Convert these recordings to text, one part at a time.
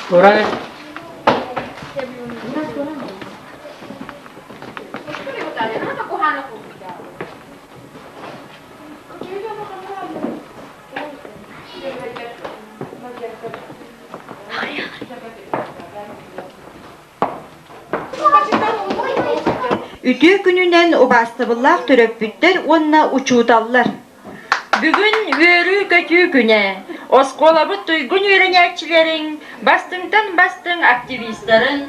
Туран Үтүө күнүнэн убаастабыллаах төрөппүттэр уонна учууталлар! Бүгүн үөрүү-көтүү күнэ. Оскуолабыт туйгун үөрэнээччилэрин, бастыҥтан бастыҥ активистарын,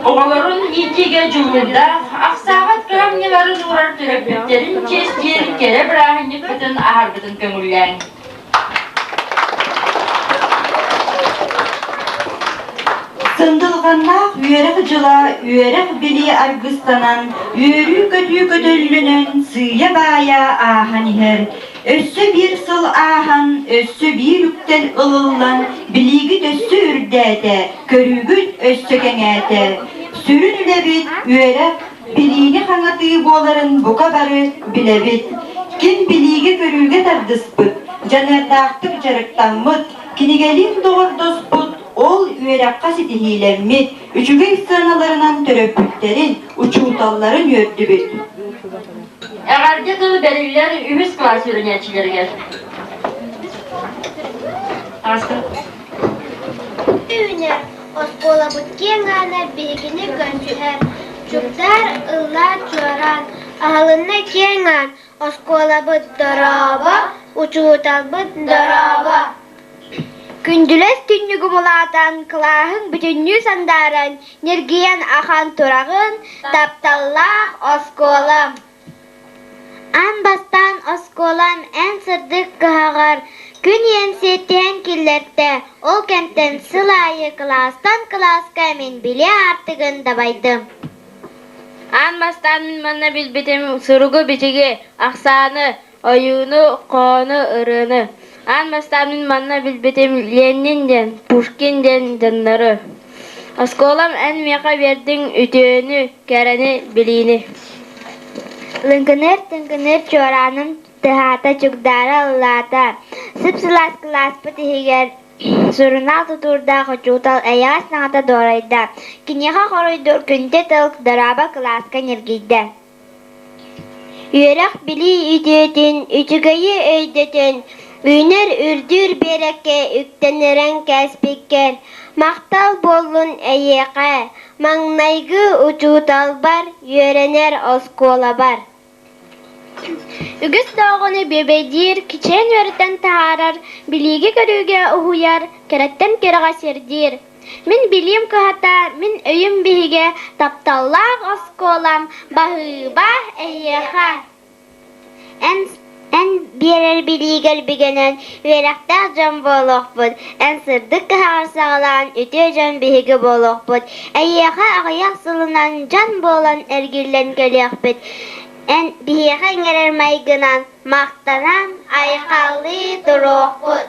оҕолорун иитиигэ дьулуурдаах, ахсаабат кыһамньыларын уурар төрөппүттэрин чиэстиир кэрэ бырааһынньыкпытын аһарбытын көҥүллээҥ. Сындылҕаннаах үөрэх дьыла үөрэх-билии аргыстанан, үөрүү-көтүү көтөллөнөн сыыйа-баайа ааһан иһэр. Өссө биир сыл ааһан, өссө биир үктэл ылыллан, билиигит өссө үрдээтэ, көрүүгүт өссө кэҥээтэ. Сүрүн үлэбит үөрэх, билиини хаҥатыы буоларын бука бары билэбит. Ким билиигэ-көрүүгэ тардыспыт, дьаныардаахтык дьарыктаммыт, кинигэлиин доҕордоспут, ол үөрэххэ ситиһиилэммит, үчүгэй сыаналарынан төрөппүттэрин, учууталларын үөрдүбүт. Эҕэрдэ тылы бэриллэр үһүс кылаас үөрэнээччилэригэр. Үүнэр оскуолабыт киэҥ аана биһигини көрсүһэр, чугдаар ыллаа чуораан, аһылынна киэҥ аан, оскуолабыт дорообо, учууталбыт дорообо. Күндүлэс түннүгүм улаатан, кылааһыҥ бүтүннүү сандааран, ньиргийэн ахан тураҕын, тапталлаах оскуолам. Аан бастаан оскуолам эн сырдык кыһаҕар күн ийэм сиэттиһэн киллэртэ, ол кэмтэн сыл аайы кылаастан кылааска мин билии аартыгын дабайдым. Аан бастаан мин манна билбитим суругу-бичиги, ахсааны, ойууну, хоону, ырыаны. Аан бастаан мин манна билбитим Ленин диэн, Пушкин диэн дьоннору. Оскуолам эн миэхэ биэрдиҥ үтүөнү, кэрэни, билиини. Лыҥкыныыр-тыҥкыныыр чуорааным тыһаата чугдаара ыллаата, сып-сылаас кылааспыт иһигэр сурунаал тутуурдаах учуутал эйэҕэс саҥата дуорайда, киниэхэ хоруйдуур күндү тыл дорообо кылааска ньиргийдэ. Үөрэх-билии үтүөтүн, үчүгэйи өйдөтөн, үүнэр үрдүүр биэрэккэ үктэнэрэн кээспиккэр махтал буоллун эйиэхэ, маҥнайгы учууталбар, үөрэнэр оскуолабар. Үгүс да оҕону бүөбэйдиир, кичэйэн үөрэтэн таһаарар, билиигэ-көрүүгэ уһуйар, кэрэттэн кэрэҕэ сирдиир. Мин билиим кыһата, мин өйүм биһигэ, тапталлаах оскуолам, баһыыба эһиэхэ. Эн, эн биэрэр билиигэр бигэнэн үөрэхтээх дьон буолуохпут, эн сырдык кыһаҕар саҕалаан үтүө дьон биһиги буолуохпут, эйиэхэ аҕыйах сылынан дьон буолан эргиллэн кэлиэхпит, эн биһиэхэ иҥэрэр майгынан махтанан айхаллыы туруохпут.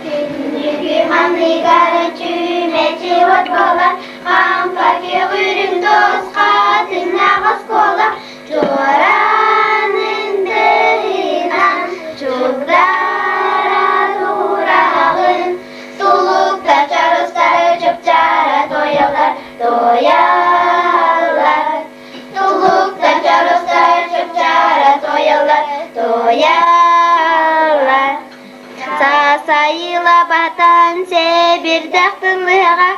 Күннүгү маныгар чүмэчи от буолар, хампа көҕүрүҥ тосха тыыннаах оскуола Чуораанын тыынан чугдара тураҕын, Тулукта чарыстары чыпчаара туойаллар, туойаллар. Тулукта чарыстары чыпчаара туойаллар, туойаллар. Сасайыла батан сэбирдэх тыллыаҕа,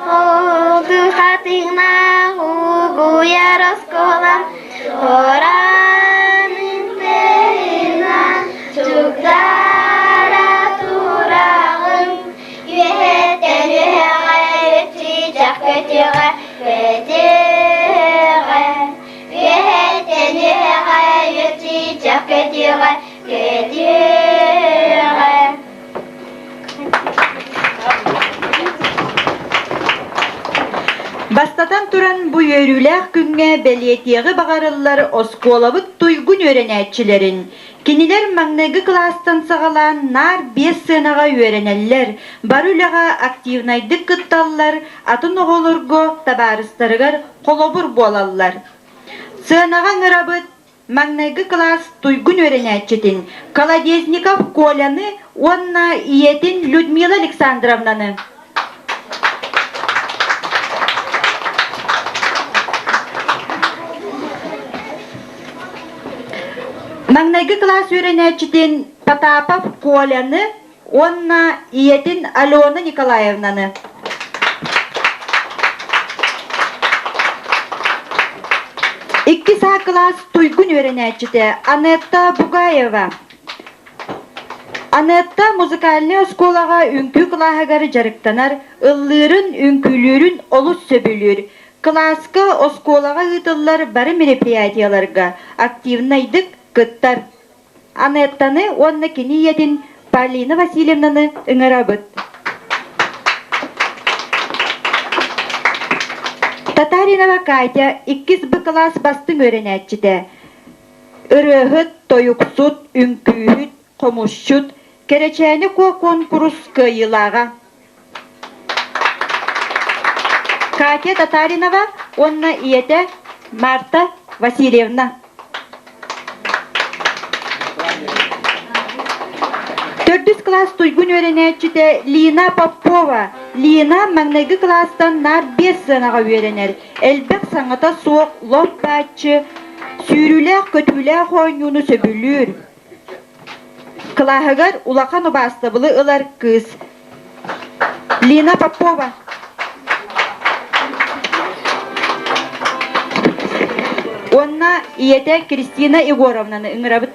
Олду хатыҥнаах угуйар оскуолам, Оранын тыынан чугдара тураҕын, Үөһэттэн үөһэҕэ чыычах көтүөҕэ, көтүөҕэ. Үөһэттэн үөһэҕэ чыычах көтүөҕэ, көтүөҕэ. Бастатан туран, бу үөрүүлээх күҥҥэ бэлиэтиэҕи баҕарыллар оскуолабыт туйгун үөрэнээччилэрин. Кинилэр маҥнайгы кылаастан саҕалаан наар биэс сыанаҕа үөрэнэллэр, бары үлэҕэ активнайдык кытталлар, атын оҕолорго, табаарыстарыгар холобур буолаллар. Сыанаҕа ыҥырабыт маҥнайгы кылаас туйгун үөрэнээччитин Колодезников Коляны уонна ийэтин Людмила Александровнаны. Маҥнайгы кылаас үөрэнээччитин Потапов Коляны уонна ийэтин Алена Николаевнаны. Иккис А кылаас туйгун үөрэнээччитэ Анетта Бугаева. Анетта музыкальнай оскуолаҕа үҥкүү кылааһыгар дьарыктанар, ыллыырын, үҥкүүлүүрүн олус сөбүлүүр. Кылааска, оскуолаҕа ыытыллар бары мероприятиеларга активнайдык кыттар. Анеттаны уонна кини ийэтин Полина Васильевнаны ыҥырабыт. Татаринова Катя иккис Б кылаас бастыҥ үөрэнээччитэ. Ырыаһыт, тойуксут, үҥкүүһүт, хомусчут, Кэрэчээни Куо куонкурус кыайыылааҕа. Катя Татаринова уонна ийэтэ Марта Васильевна. Төрдүс кылаас туйгун үөрэнээччитэ Лина Попова. Лина маҥнайгы кылаастан наар биэс сыанаҕа үөрэнэр. Элбэх саҥата суох лоп бааччы, сүүрүүлээх-көтүүлээх оонньууну сөбүлүүр. Кылааһыгар улахан убаастабылы ылар кыыс Лина Попова. Уонна ийэтэ Кристина Егоровнаны ыҥырабыт.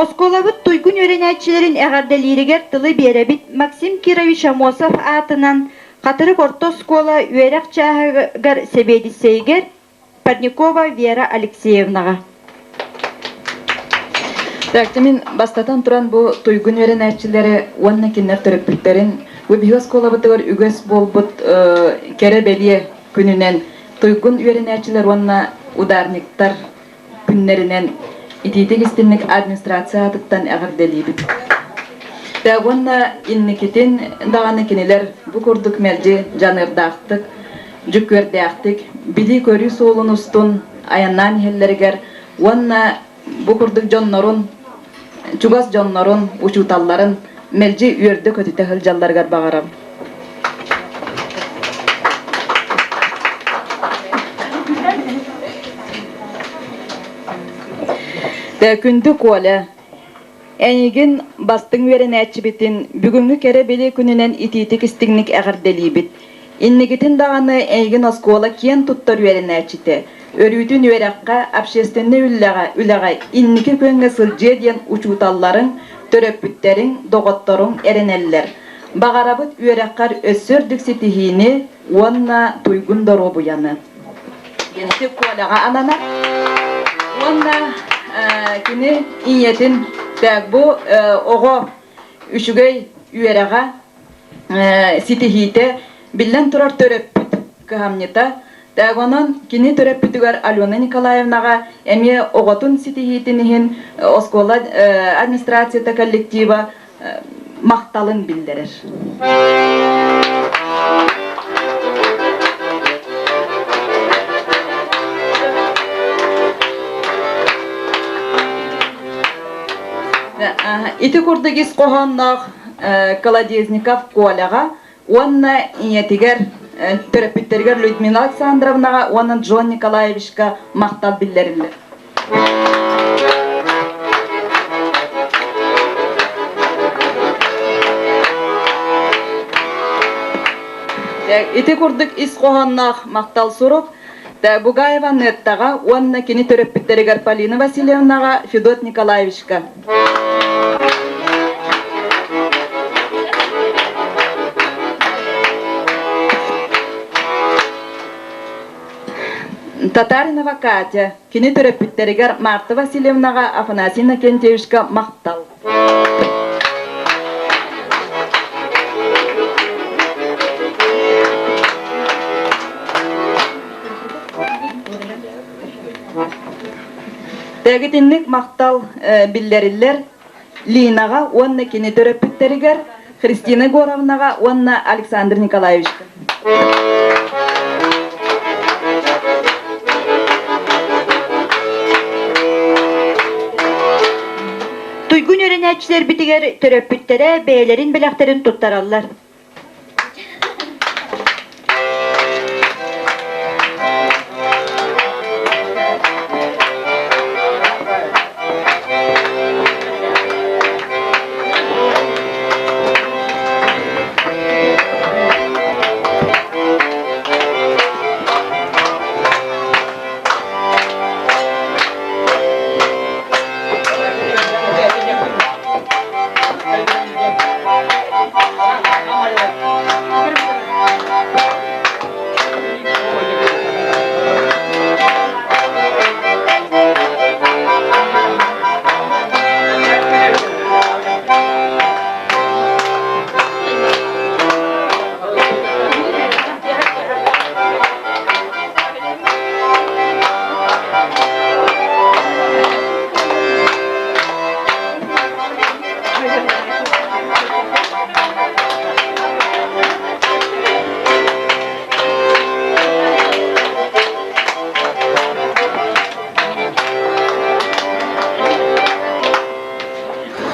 Оскуолабыт туйгун үөрэнээччилэрин эҕэрдэлииригэр тылы биэрэбит Максим Кирович Амосов аатынан Хатырык орто оскуола үөрэх чааһыгар сэбиэдиссэйигэр Парникова Вера Алексеевнаҕа. Так, мин бастатан туран бу туйгун үөрэнээччилэри уонна кинилэр төрөппүттэрин бу биһиги оскуолабытыгар үгэс буолбут кэрэ бэлиэ күнүнэн туйгун үөрэнээччилэр уонна ударниктар күннэринэн итиитик истинник администрация аатыттан эҕэрдэлиибит. Так уонна инникитин даҕаны кинилэр бу курдук мэлдьи дьаныардаахтык, дьүккүөрдээхтик билии-көрүү суолун устун айаннаан иһэллэригэр уонна бу курдук дьоннорун, чугас дьоннорун, учууталларын мэлдьи үөрдэ-көтүтэ сылдьалларыгар баҕарабын. Күндү Коля, эйигин бастыҥ үөрэнээччибитин бүгүҥҥү кэрэ били күнүнэн итиитик истиҥник эҕэрдэлиибит. Инникитин даҕаны эйигин оскуола киэн туттар үөрэнээччитэ, өрүүтүн үөрэххэ, общественнай үлэҕэ, үлэҕэ инники күөҥҥэ сылдьыа диэн учууталларыҥ, төрөппүттэриҥ, доҕотторуҥ эрэнэллэр. Баҕарабыт үөрэххэр өссө үрдүк ситиһиини уонна туйгун доруобуйаны. Ити Коляҕа ананар. Уонна кини ийэтин бу оҕо үчүгэй үөрэҕэ ситиһиитэ биллэн турар төрөппүт кыһамньыта. Так онон кини төрөппүтүгэр Алена Николаевнаҕа эмиэ оҕотун ситиһиитин иһин оскуола администрацията коллектива махталын биллэрэр. Ити курдук ис хоһоонноох Колодезников Коляҕа уонна ийэтигэр төрөппүттэригэр Людмила Александровнаҕа уонна Джон Николаевичка махтал биллэриллэр. Ити курдук ис хоһоонноох махтал сурук Бугаева Неттаҕа уонна кини төрөппүттэригэр Полина Васильевнаҕа, Федот Николаевичка. Татаринова Катя, кини төрөппүттэригэр Марта Васильевнаҕа, Афанасий Иннокентьевичка махтал. Тэгитинник махтал биллэриллэр Линаҕа уонна кини төрөппүттэригэр Христина Егоровнаҕа уонна Александр Николаевичка. Туйгун үөрэнээччилэрбитигэр төрөппүттэрэ бэйэлэрин бэлэхтэрин туттараллар.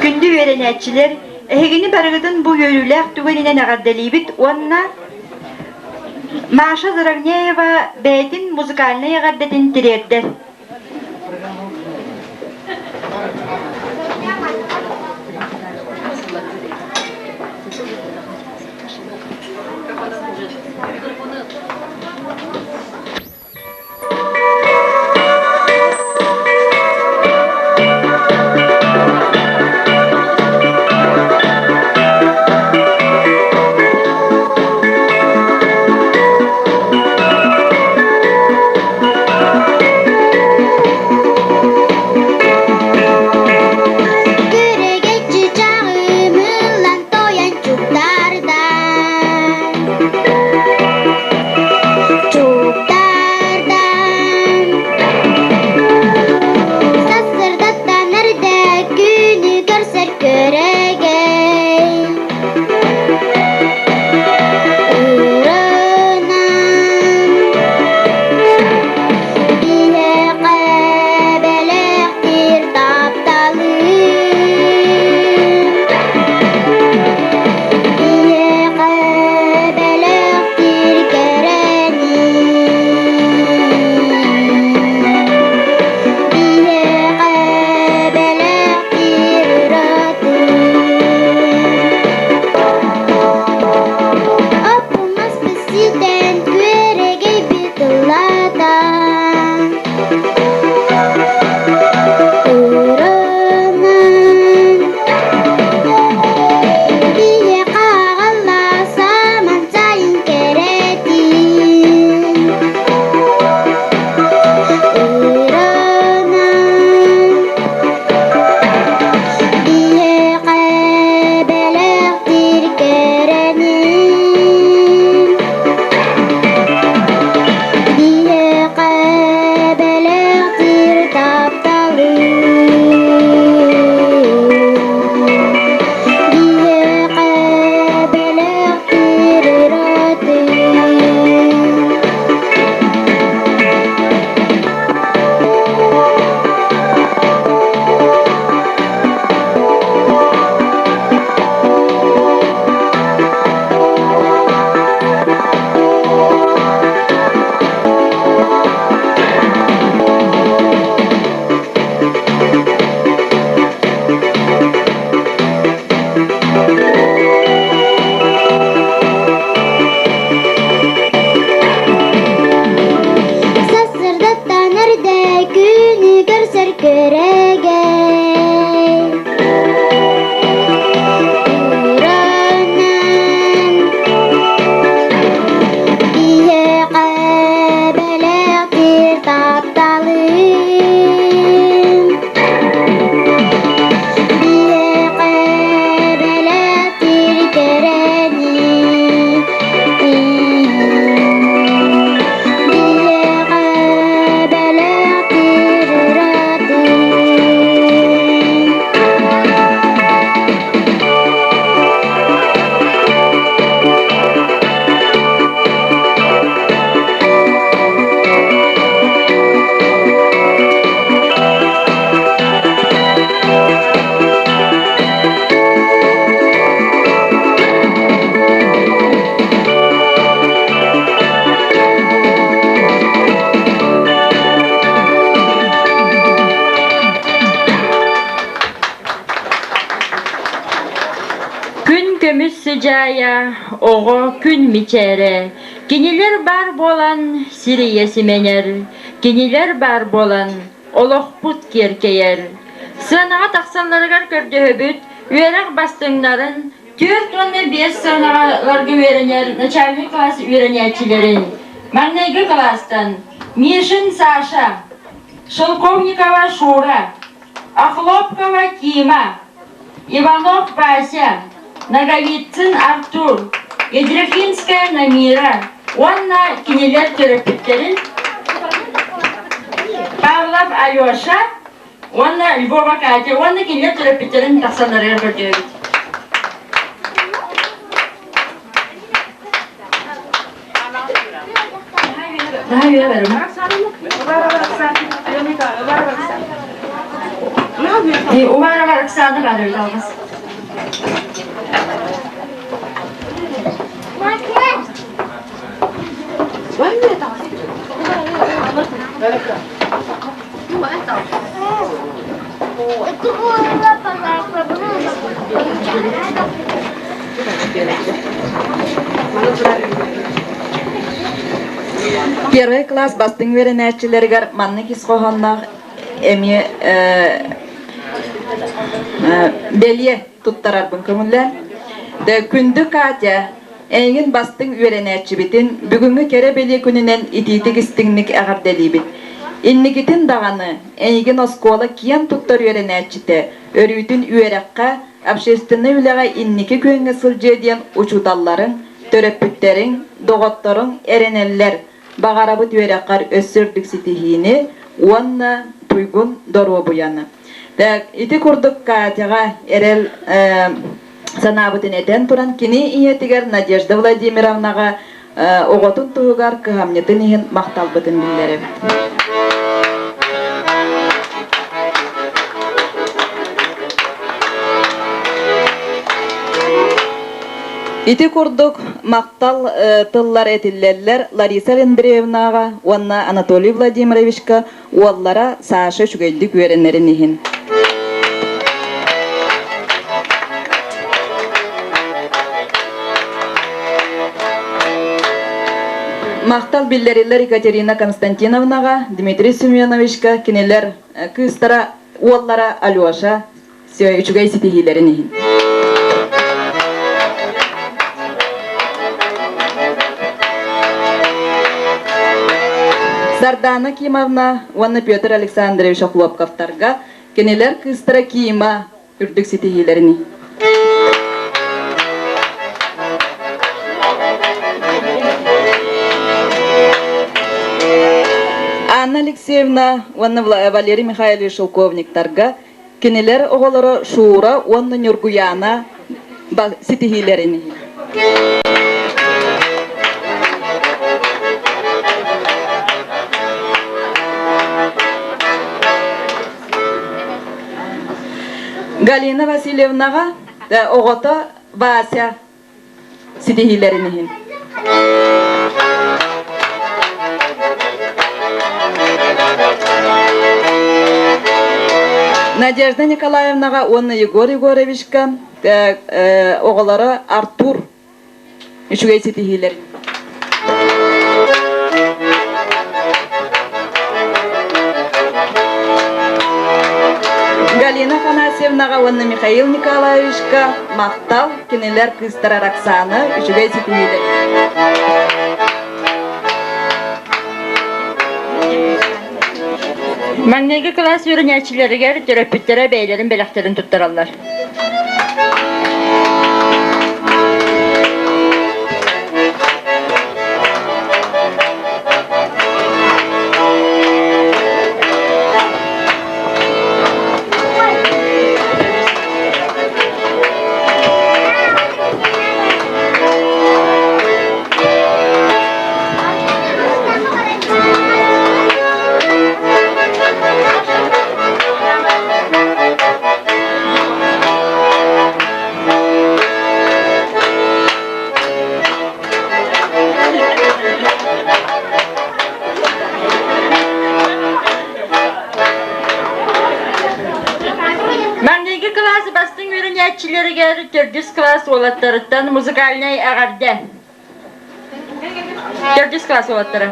Күндү үөрэнээччилэр, эһигини барыгытын бу үөрүүлээх түгэнинэн эҕэрдэлиибит уонна Маша Заровняева бэйэтин музыкальнай эҕэрдэтин тириэрдэр. Күрэгэччи чаҕымыллан тойон чуптардан Чуптардан Сарсырдаттан эрдэ күнү көрсөр көрөгөй Ырынан Биһиэхэ бэлэхтиир тапталын Биһиэхэ бэлэхтиир кэрэни Биһиэхэ бэлэхтиир ыратын. көмүс сыдьаайа, оҕо күн мичээрэ. Кинилэр баар буолан сир ийэ симэнэр, кинилэр баар буолан олохпут киэркэйэр. Сыанаҕа тахсалларыгар көрдөһөбүт, үөрэх бастыҥнарын, 45 сыанаҕаларга үөрэнэр начальник класс үөрэнээччилэрин маҥнайгы кылаастан Мишин Саша, Шелковникова Шура, Охлопкова Кима, Иванов Вася, Ноговицын Артур, Ядрихинская Намира уонна кинилэр төрөппүттэрин Павлов Алеша уонна Львова Катя уонна кинилэр төрөппүттэрин тахсалларыгар көрдөөбүт. Уварова Оксана Барыгалгас. Первый класс бастыҥ үөрэнээччилэригэр маннык ис хоһоонноох эмиэ бэлиэ туттарарбын көҥүллээн. Күндү Катя, Эйигин бастыҥ үөрэнээччибитин бүгүҥҥү кэрэ бэлиэ күнүнэн итиитик-истиҥник эҕэрдэлиибит. Инникитин даҕаны эйигин оскуола киэн туттар үөрэнээччитэ, өрүүтүн үөрэххэ, общественнай үлэҕэ инники күөҥҥэ сылдьыа диэн учууталларыҥ, төрөппүттэриҥ, доҕотторуҥ эрэнэллэр. Баҕарабыт үөрэххэр өссө үрдүк ситиһиини уонна туйгун доруобуйаны. Ити курдук Катяҕа эрэл санаабытын этэн туран, кини ийэтигэр Надежда Владимировнаҕа оҕотун туһугар кыһамньытын иһин махталбытын биллэрэбит. Ити курдук махтал тыллар этиллэллэр Лариса Андреевнаҕа уонна Анатолий Владимировичка уоллара Саша үчүгэйдик үөрэнэрин иһин. Махтал биллэриллэр Екатерина Константиновнаҕа, Дмитрий Семеновичка, кинилэр кыыстара, уоллара Алеша үчүгэй ситиһиилэрин иһин. Сардана Кимовна уонна Петр Александрович Охлопковтарга кинилэр кыыстара Кима үрдүк ситиһиилэрин иһин. Анна Алексеевна уонна Валерий Михайлович Шелковниктарга Кинилэр оҕолоро Шура уонна Ньургуйаана ситиһиилэрин иһин. Галина Васильевнаҕа оҕото Вася ситиһиилэрин иһин. Надежда Николаевнаҕа уонна Егор Егоровичка оҕолоро Артур үчүгэй ситиһиилэр. Галина Афанасьевнаҕа уонна Михаил Николаевичка махтал, кинилэр кыыстара Роксана үчүгэй ситиһиилэр. Маҥнайгы кылаас үөрэнээччилэригэр төрөппүттэрэ бэйэлэрин бэлэхтэрин туттараллар. Маҥнайгы кылаас бастыҥ үөрэнээччилэригэр төрдүс кылаас уолаттарыттан музыкальнай эҕэрдэ. Төрдүс кылаас уолаттара.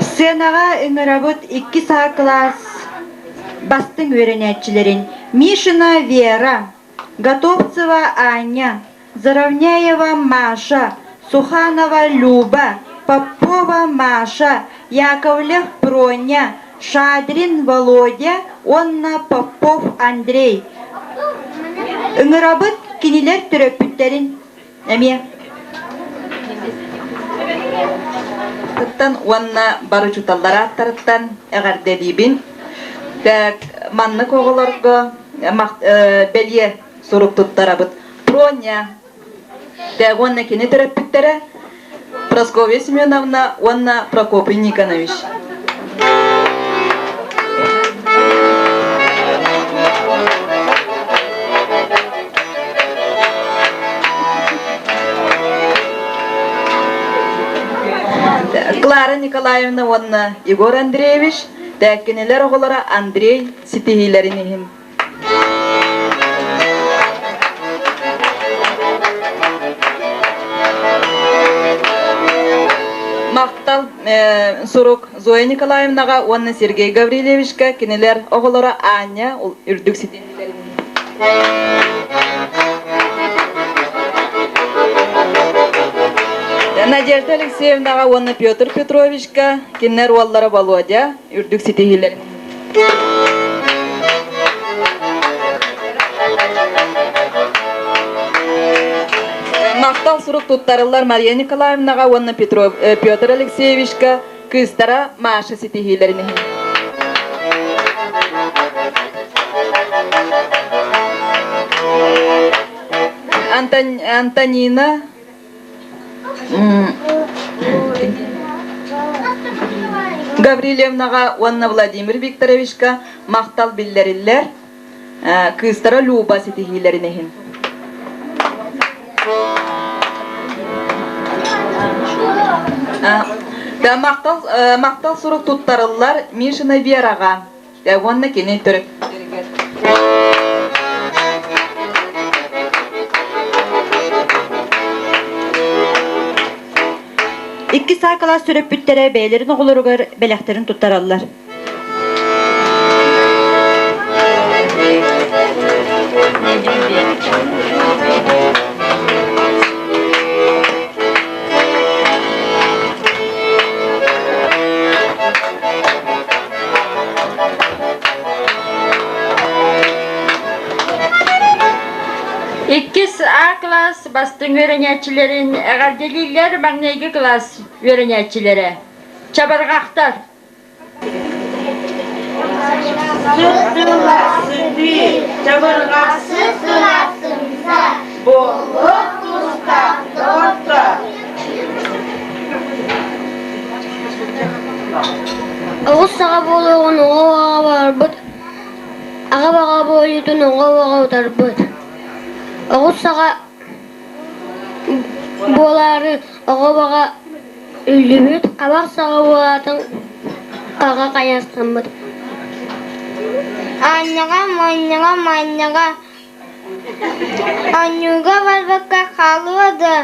Сценаҕа ыҥырабыт иккис А кылаас бастыҥ үөрэнээччилэрин Мишина Вера, Готовцева Аня, Заровняева Маша, Суханова Люба, Попова Маша, Яковлев Проня, Шадрин Володя уонна Попов Андрей. Ыҥырабыт кинилэр төрөппүттэрин эмиэ. Тыттан уонна бары учууталлар ааттарыттан эҕэрдэлиибин. Так, маннык оҕолорго бэлиэ сурук туттарабыт. Проня уонна кини төрөппүттэрэ Прасковья Семеновна уонна Прокопий Никонович. Клара Николаевна уонна Егор Андреевич тээккинилэр оҕолоро Андрей ситиһиилэрин иһин. Махтал сурук Зоя Николаевнаҕа уонна Сергей Гаврильевичка кинилэр оҕолоро Аня үрдүк ситиһиилэрин Надежда Алексеевнаҕа уонна Петр Петровичка кинилэр уоллара Володя үрдүк ситиһиилэрин Махтал сурук туттарыллар Мария Николаевнаҕа уонна Петр Алексеевичка кыыстара Маша ситиһиилэрин иһин. Антонина Гаврильевнаҕа уонна Владимир Викторовичка махтал биллэриллэр. Кыыстара Люба ситиһиилэрин иһин. Махтал, махтал сурук туттарыллар Мишина Вераҕа уонна кини төрөппүттэригэр. Иккис А кылаас төрөппүттэрэ бэйэлэрин оҕолоругар бэлэхтэрин туттараллар. А класс бастыҥ үөрэнээччилэрин эҕэрдэлииллэр маҥнайгы класс үөрэнээччилэрэ. Чабырҕахтар. Сыттыла сытыы, чабырҕахсыт сыла сымса, буолуох тустаах доҕотто. Оҕус саҕа буолуоҕун оҕо оҕо барбыт, аҕа баҕа буойутун оҕо оҕо утарбыт. Оҕус саҕа буолаары оҕо баҕа үллүбүт, хабах саҕа буолаатын хаҕа хайастаммыт. Аанньаҕа, моонньоҕо, моонньоҕо Оонньууга барбакка хаалыа дуо,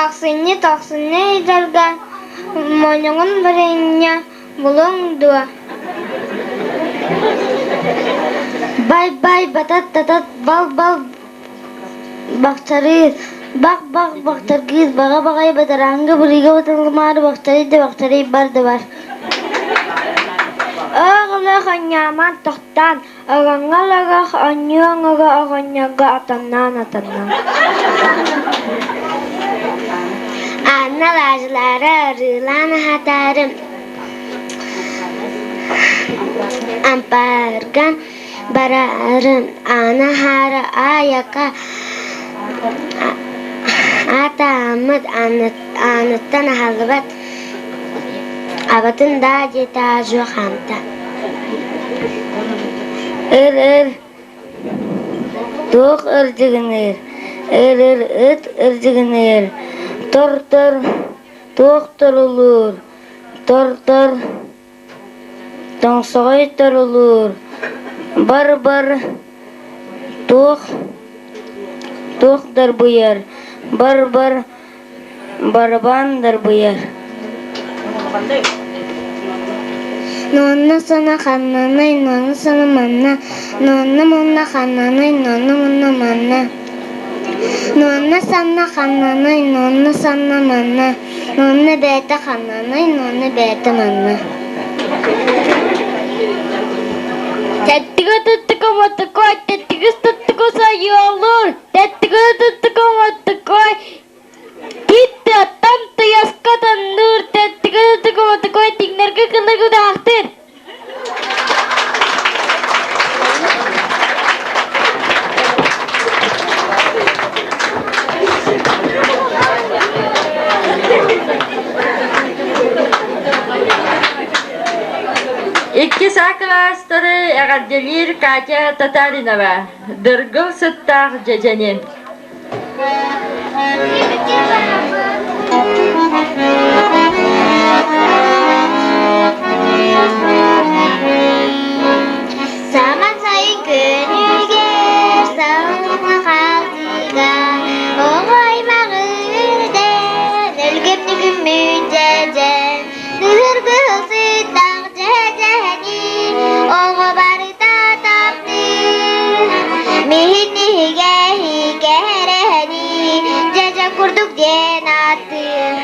ахсынньы, тохсунньу ыйдарга моонньоҕон барыанньа булуоҥ дуо Бай-бай батат-татат бал-бал бахчарыыр, бах-бах бахтаргыыр, баҕа-баҕайы бадарааҥҥа бырыыга батыллымаары бахчарый да бахчарый бар да бар. Оҕолох оонньоомон тохтоон, Оҕоҥҥо олорох оонньуу оҥоро оҕонньорго отонноон отонноон Анна лаажылаары арыылаан аһатаары ампаарга бараары Аана аһаары аайака аатааммыт ааныттан аһаллыбат Абатын даа диэтэ аа-дьуо хаамта Ыр-ыр, туох ырдьыгыныыр, ыр-ыр ыт ырдьыгыныыр, тор-тор, туох торулуур, тор-тор, тоҥсоҕой торулуур, бар-бар, туох туох дарбыйар, бар-бар, Барабан дарбыйар Нонна сана ханнанай, нонна сана манна, нонна мунна ханнанай, нонна мунна манна. Нонна санна ханнанай, нонна санна манна, нонна бэйэтэ ханнанай, нонна бэйэтэ манна. Тэттигэ туттука мотокой, тэттигэ туттука сайыаллыр, тэттигэ туттука мотокой, Киттаттан тыйаска танныыр, тэттигэ туттука мотокой, тиҥнэргэ кылыгыдаахтыр. Иккис А кылаастары эҕэрдэлиир Катя Татаринова, Дыргыл сыттаах дьэдьэни. Саман сайын күнүгэр саҥа хаалдыга оҕо аймаҕы үрдэн өлгөмнүк үммүт дьэдьэн Кыһыргыһыл сыттах дьэһэ-дьэһэни оҕо барыта таптыыр Миһин иһигэ иһикэрэһэни дьэдьэ курдук диэн ааттыыр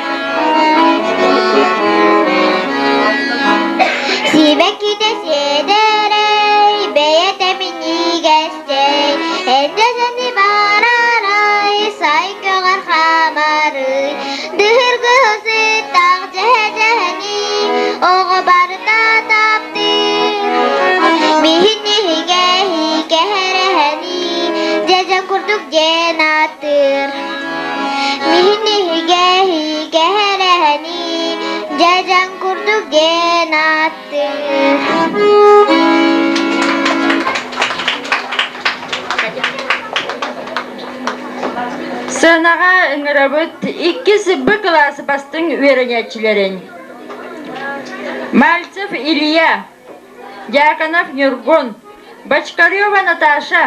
Сибэккитэ сиэдэрэй, бэйэтэ минньигэстэй, Эрдэсэни барарай, сай көҕөр хаамарый, Дыһыргыһы сыттах дьэһэ-дьэһэни, оҕо барыта таптыыр. Миһин иһигэ иһикэрэһэни, дьэдьэн курдук диэн ааттыыр. Миһин иһигэ иһикэрэһэни, дьэдьэн курдук диэн ааттыыр. Сыанаҕа ыҥырабыт иккис Б кылаас бастыҥ үөрэнээччилэрин Мальцев Илья, Дьяконов Ньургун, Бочкарева Наташа,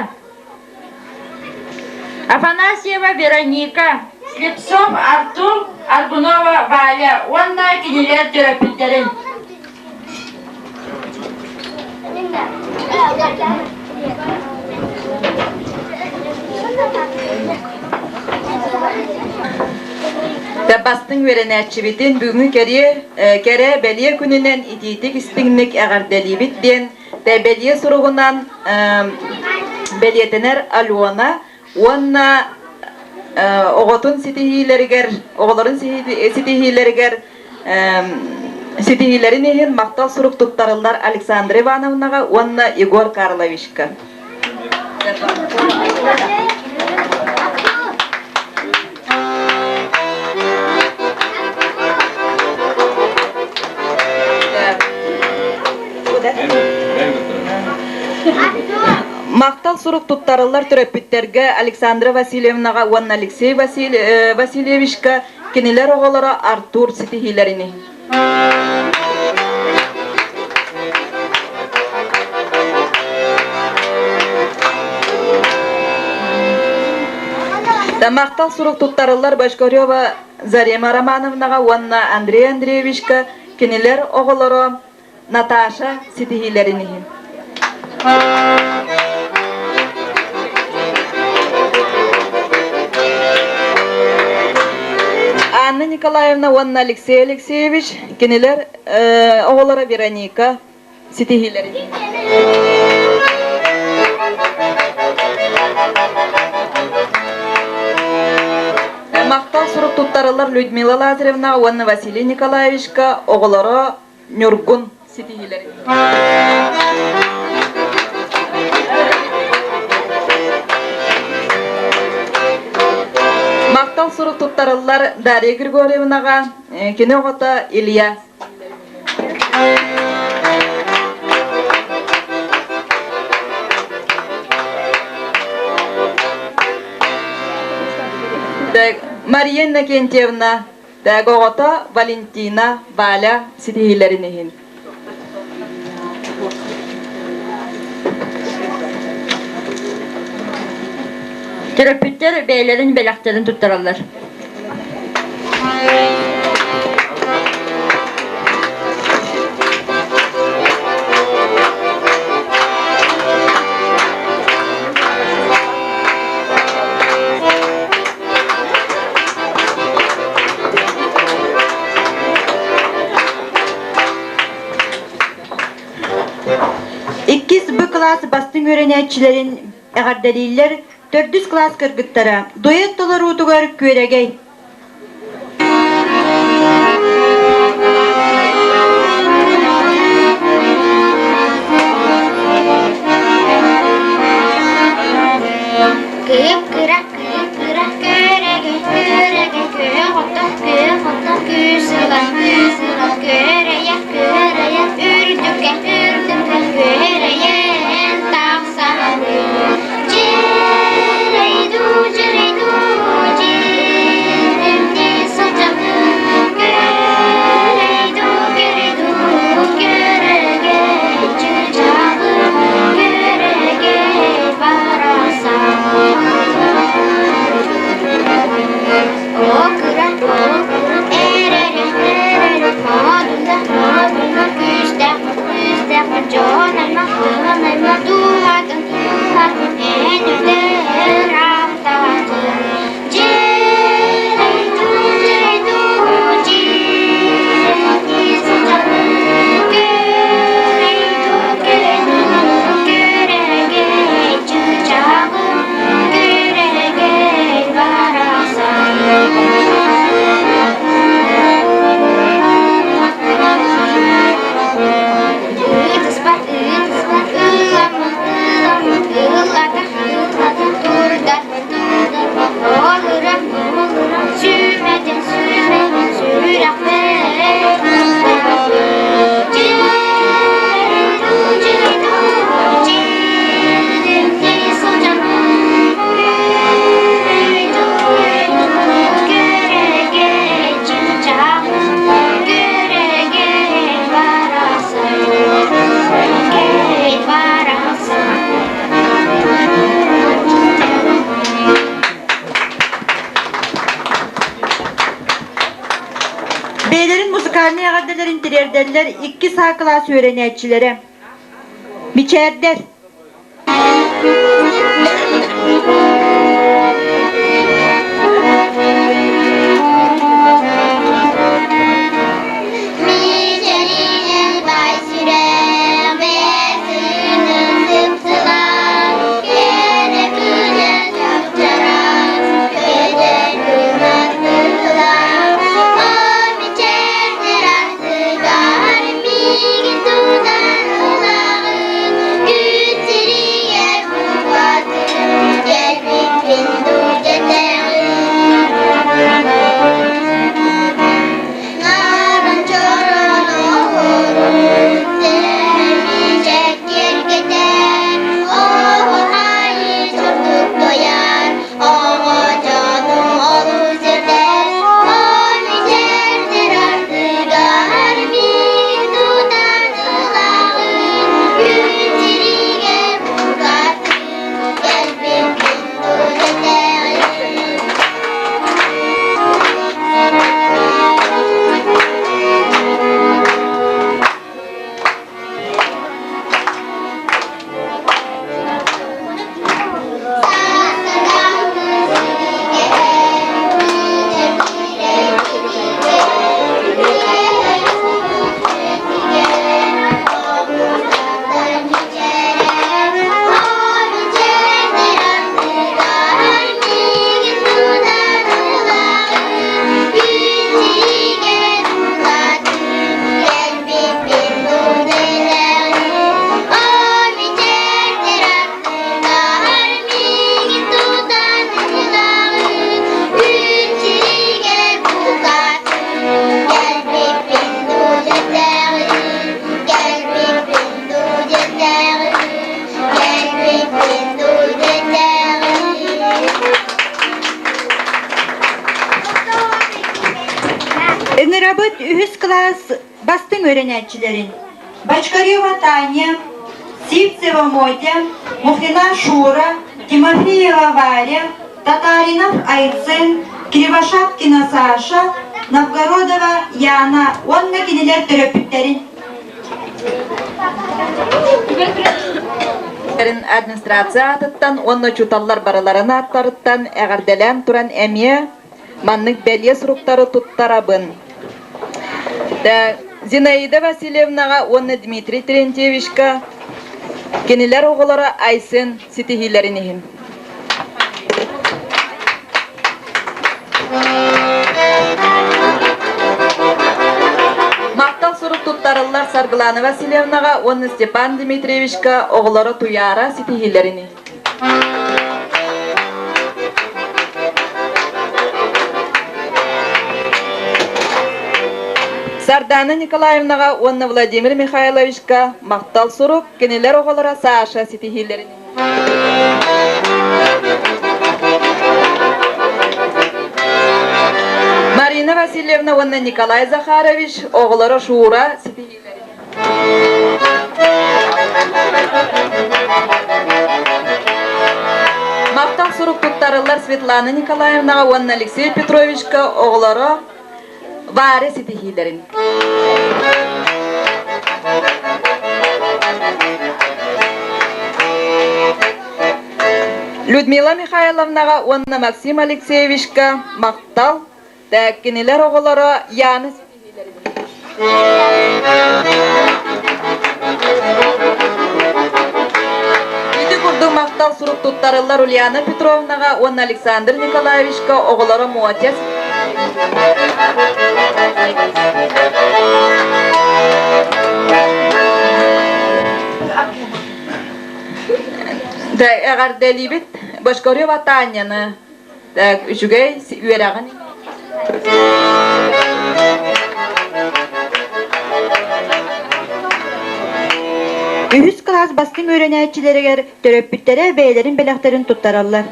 Афанасьева Вероника, Слепцов Артур, Аргунова Валя уонна кинилэр төрөппүттэрин. Бастыҥ үөрэнээччибитин бүгүҥҥү кэриэ кэрэ бэлиэ күнүнэн итиитик истиҥник эҕэрдэлиибит диэн бэлиэ суругунан бэлиэтэнэр Алена уонна. оҕотун ситиһиилэригэр, оҕолорун ситиһиилэригэр ситиһиилэрин иһин махтал сурук туттарыллар Александра Ивановнаҕа уонна Егор Карловичка. Махтал сурук туттарыллар төрөппүттэргэ Александра Васильевнаҕа уонна Алексей Васильевичка кинилэр оҕолоро Артур ситиһиилэрини. Махтал сурук туттарыллар Бочкарева Зарема Романовнаҕа уонна Андрей Андреевичка кинилэр оҕолоро Наташа ситиһиилэрин иһин. Анна Николаевна уонна Алексей Алексеевич кинилэр оҕолоро Вероника ситиһиилэрин иһин. Махтал сурук туттарыллар Людмила Лазаревна уонна Василий Николаевичка оҕолоро Ньургун ситиһиилэрин. Махтал сурук туттарыллар Дарья Григорьевнаҕа, кини оҕото Илья. Мария Иннокентьевна Тэгэ оҕото Валентина, Валя ситиһиилэрин иһин. Төрөппүттэр бэйэлэрин бэлэхтэрин туттараллар. Иккис Б кылаас бастыҥ үөрэнээччилэрин эҕэрдэлииллэр төрдүс кылаас кыргыттара дуэт толоруутугар күөрэгэй. Кыып-кыра Кыра күөрэгэй, күөрэгэй, күөх ото, күөх ото, күүс ылан, күүс ылан, күөрэйэ, күөрэйэ, үрдүккэ, үрдүккэ, күөрэйэн тахсан. Дьиэрэй дуу, дьиэрэй дуу, дьиэримни сылдьабын, күөрэй дуу, күөрэй дуу, күөрэгэй чыычааҕым, күөрэгэй барахсан. Күрэгэй барахсан Ыытыспат, ыытыспат, ыламмын, ыламмын, ыллата, ыллата турдар, турдар, олурам, олурам, сүүмэтин, сүүмэтин, сүрэхпэр Бэйэлэрин музыкальнай эҕэрдэлэрин тириэрдэллэр икки саа кылаас үөрэнээччилэрэ. Мичээрдэр. Мичээринэн бай сүрэҕбэр сыыным сыпсылаан, кэрэ күнэ чапчаран, көтөр. Үһүс кылаас бастыҥ үөрэнээччилэрин Бочкарева Таня, Сивцева Мотя, Мухина Шура, Тимофеева Варя, Татаринов Айцен, Кривошапкина Саша, Новгородова Яна уонна кинилэр төрөппүттэрин Администрация аатыттан уонна учууталлар барыларын ааттарыттан эҕэрдэлээн туран эмиэ маннык бэлиэ суруктары туттарабын. Зинаида Васильевнаҕа уонна Дмитрий Терентьевичка кинилэр оҕолоро Айсен ситиһиилэрин иһин. Махтал сурук туттарыллар Саргылана Васильевнаҕа уонна Степан Дмитриевичка оҕолоро Туйаара ситиһиилэрин иһин. Сардана Николаевнаҕа уонна Владимир Михайловичка махтал сурук, кинилэр оҕолоро Саша ситиһиилэрин Марина Васильевна уонна Николай Захарович оҕолоро Шура ситиһиилэрин Махтал сурук туттарыллар Светлана Николаевнаҕа уонна Алексей Петровичка оҕолоро Варя ситиһиилэрин. Людмила Михайловнаҕа уонна Максим Алексеевичка махтал, кинилэр оҕолоро Яна Ити курдук махтал сурук туттарыллар Ульяна Петровнаҕа уонна Александр Николаевичка оҕолоро Мотя Да, эҕэрдэлиибит Бочкарева Таняны Так, үчүгэй үөрэҕин Үһүс кылаас бастыҥ үөрэнээччилэригэр төрөппүттэрэ бэйэлэрин бэлэхтэрин туттараллар.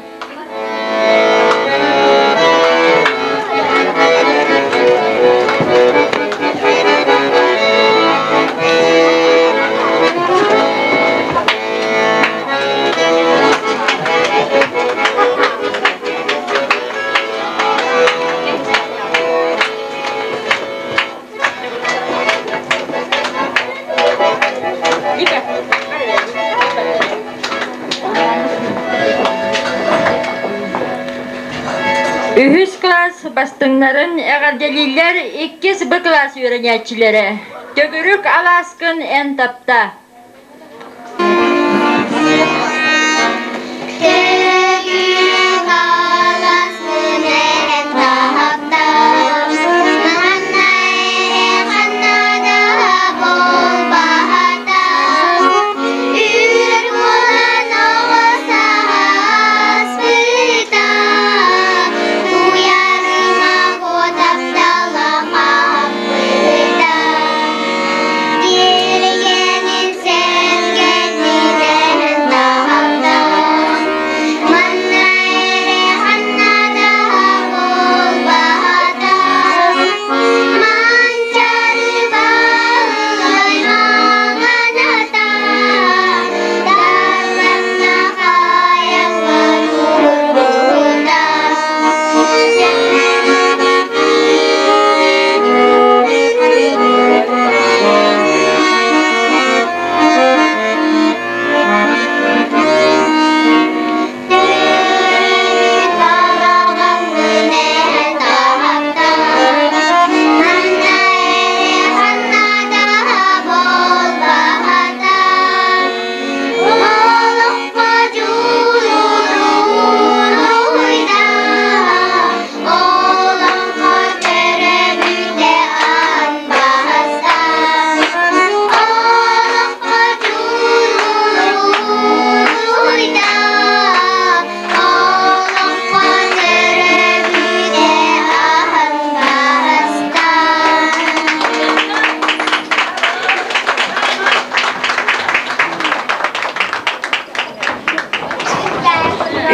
Үһүс кылаас бастыҥнарын эҕэрдэлииллэр иккис Б кылаас үөрэнээччилэрэ. Төгүрүк алааскын эн тапта.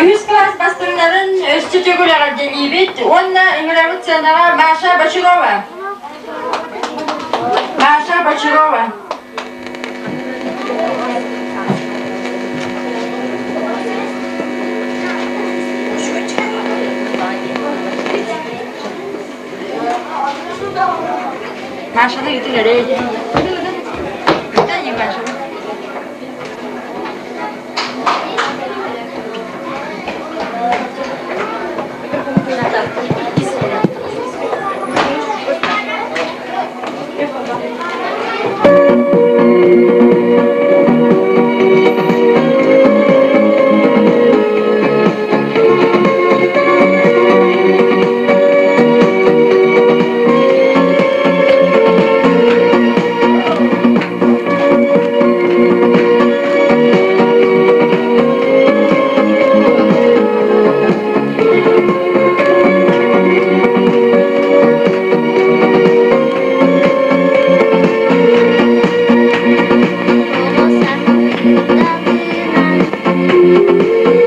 Үһүс кылаас бастыҥнарын өссө төгүл эҕэрдэлиибит уонна ыҥырабыт сыанаҕа Маша Бочурова. Бочарова. Машаны ытын эрэ. Ытан Машаны.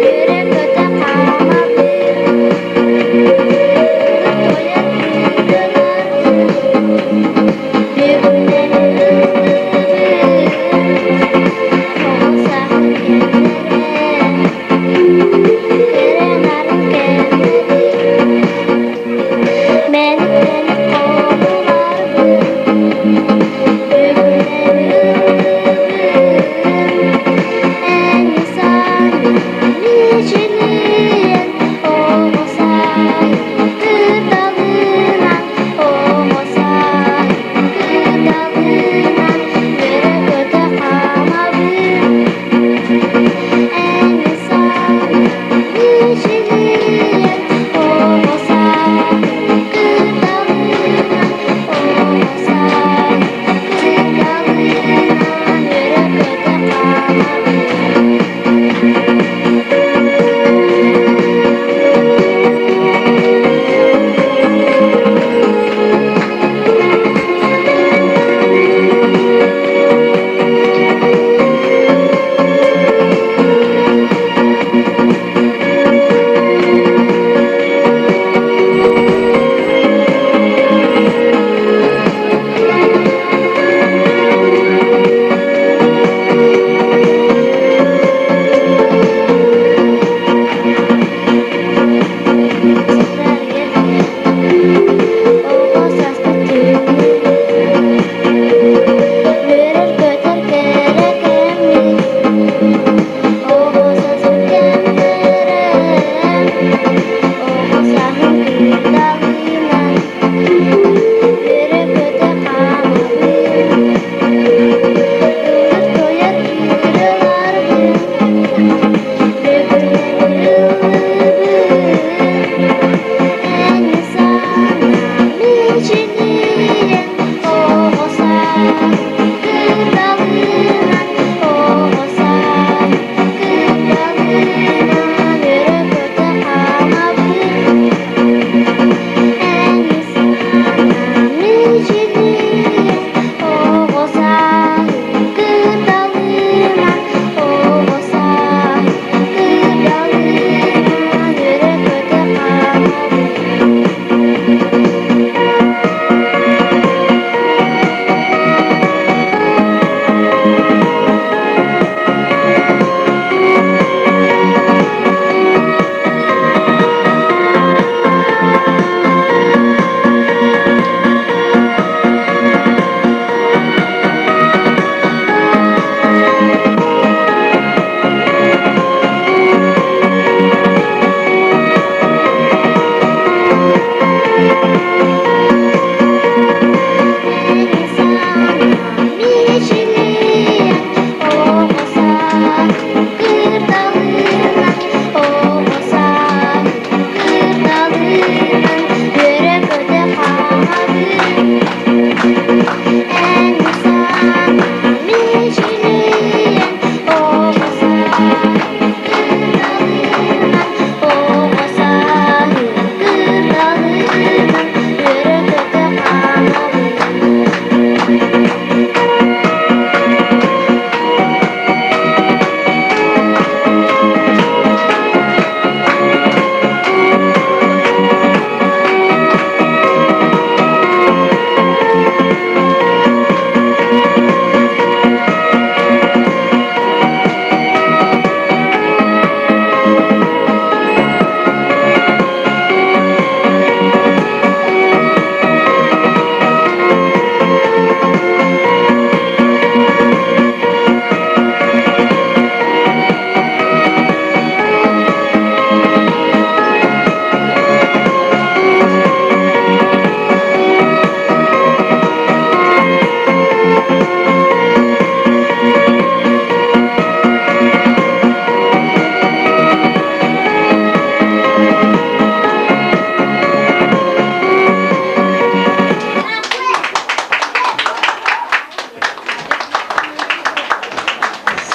Үөрэ-көтө хаамабын, Ырыа-туойа тыынарбын, Ыталынан, оҕо саас.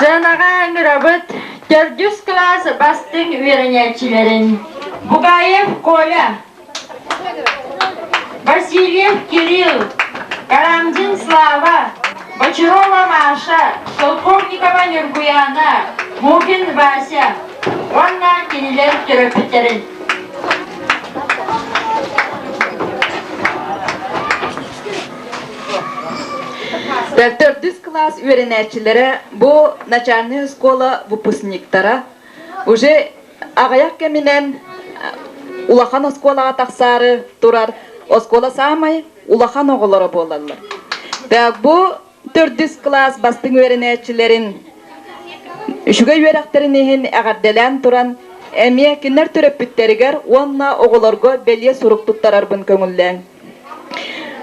Сыанаҕа ыҥырабыт төрдүс кылаас бастыҥ үөрэнээччилэрин Бугаев Коля, Васильев Кирилл, Карамзин Слава, Бочарова Маша, Шелковникова Нюргуяна, Мухин Вася уонна кинилэр төрөппүттэрин. Төрдүс кылаас үөрэнээччилэрэ бу начальная школа выпускниктара уже аҕыйах кэминэн улахан оскуолаҕа тахсаары турар оскуола саамай улахан оҕолоро буолаллар. Бу төрдүс кылаас бастыҥ үөрэнээччилэрин үчүгэй үөрэхтэрин иһин эҕэрдэлээн туран эмиэ кинилэр төрөппүттэригэр уонна оҕолорго бэлиэ сурук туттарарбын көҥүллээҥ.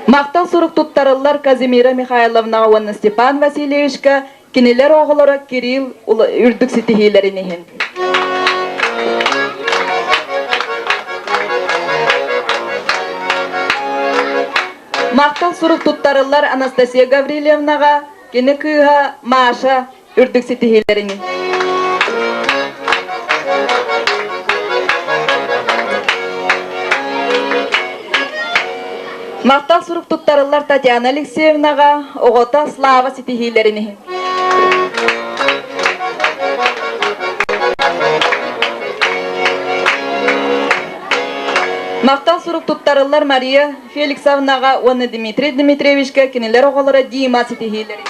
Махтал сурук туттарыллар Казимира Михайловнаҕа уонна Степан Васильевичка кинилэр оҕолоро Кирилл үрдүк ситиһиилэрин иһин. Махтал сурук туттарыллар Анастасия Гаврильевнаҕа, кини кыыһа Маша үрдүк ситиһиилэрин. Махтал сурук туттарыллар Татьяна Алексеевнаҕа, оҕото Слава ситиһиилэрин иһин. Махтал сурук туттарыллар Мария Феликсовнаҕа уонна Дмитрий Дмитриевичка кинилэр оҕолоро Дима ситиһиилэрин.